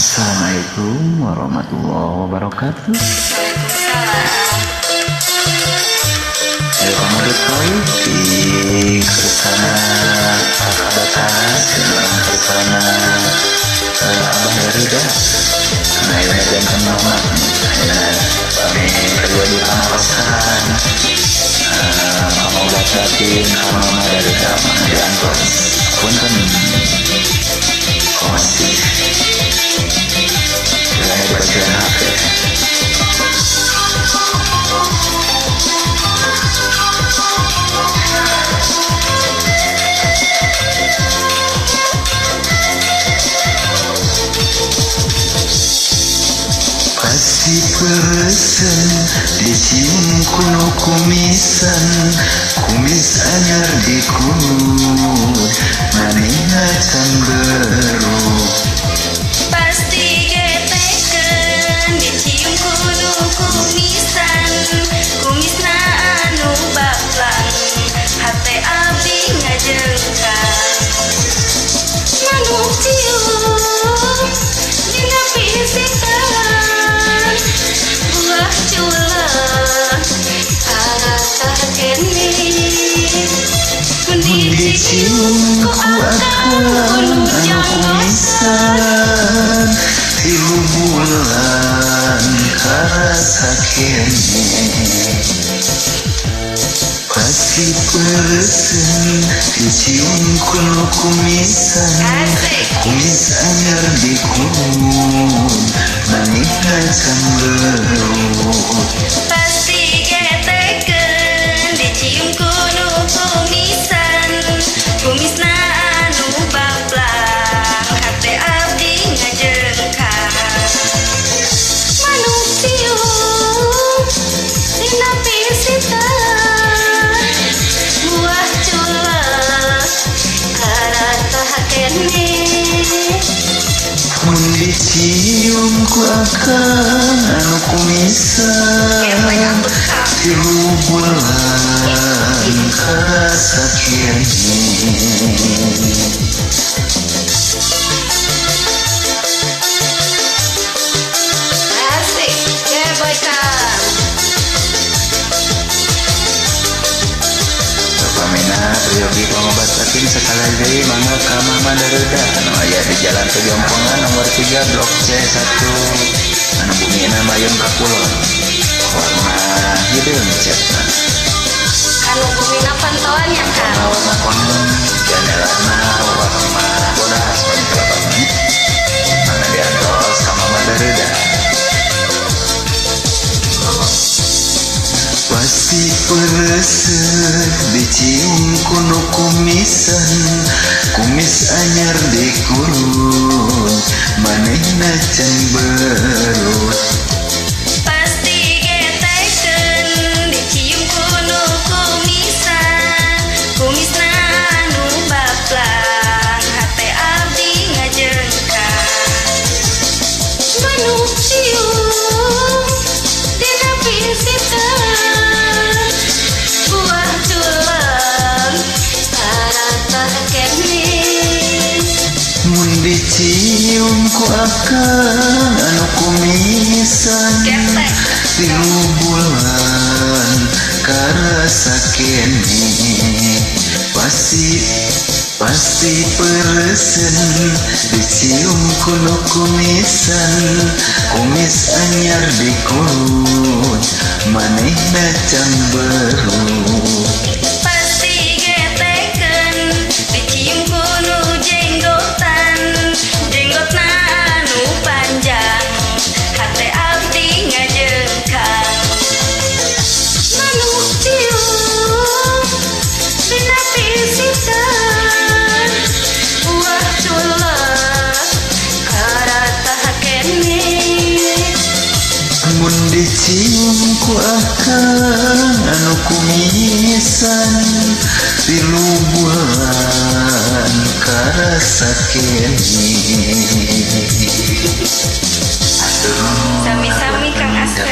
Assalamualaikum warahmatullahi wabarakatuh. Waalaikumsalam. Ayo kamu koi di kersana Batara orang kersana Abah Darida. Nah, ini janten mama. Nah, kami kedua di pangarosan obat batin ka Mama Darida mah diantos. Punten. Masih. Jangan di bagian HP. Pasti peresen dicium kuno kumisan, kumis anyar dikulun manehna cemberut. Pasti getekeun dicium kudu kumisan, kumisna anu baplang, hate abdi ngajengkang. Manuk cium dina pisitan, buah culek karatah keneh. Mun Mun dicium dicium ku ku akang akang anu anu janggotan. Kumisan 3 bulan karasa keneh. Pasti peresen dicium kuno kumisan, Asik. Kumis anyar dikulun manehna cemberut. Pasti getekeun dicium kudu kumisan, kumisna anu baplang, hate abdi ngajengkang. Manuk cium dina pisitan, buah culek karatah keneh. Mun dicium ku akang anu kumisan Ketek atuh, Kang. 3 bulan karasa keneh. Asik, ceboy, Kang. Pamina peryogi pangobat batin sekali deui mangga ka Mama Darida anu aya di Jalan Pejompongan nomor 3 Blok C1 anu bumina mayun ka kulon warna hideung catna. Anu bumina pantauan ya, Kang. Warna kuning, jandelana warna bodas pami kalepatna. Mangga diantos ka Mama Darida. Pasti peresen dicium kuno kumisan, kumis anyar dikulun manehna cemberut. Pasti getekeun dicium kudu kumisan, kumisna anu baplang, hate abdi ngajengkang. Manuk cium dina pisitan, buah culek karatah keneh. Mun dicium ku akang anu kumisan Ketek. 3 bulan karasa keneh. Pasti pasti peresen dicium kuno kumisan, kumis anyar dikulun manehna cemberut. Pasti getekeun dicium kudu jenggotan, jenggotna anu panjang, hate abdi ngajengkang. Manuk cium dina pisitan, buah culek karatah keneh. Mun dicium ku akang anu kumisan 3 bulan karasa keneh. Sami-sami, Kang Asep.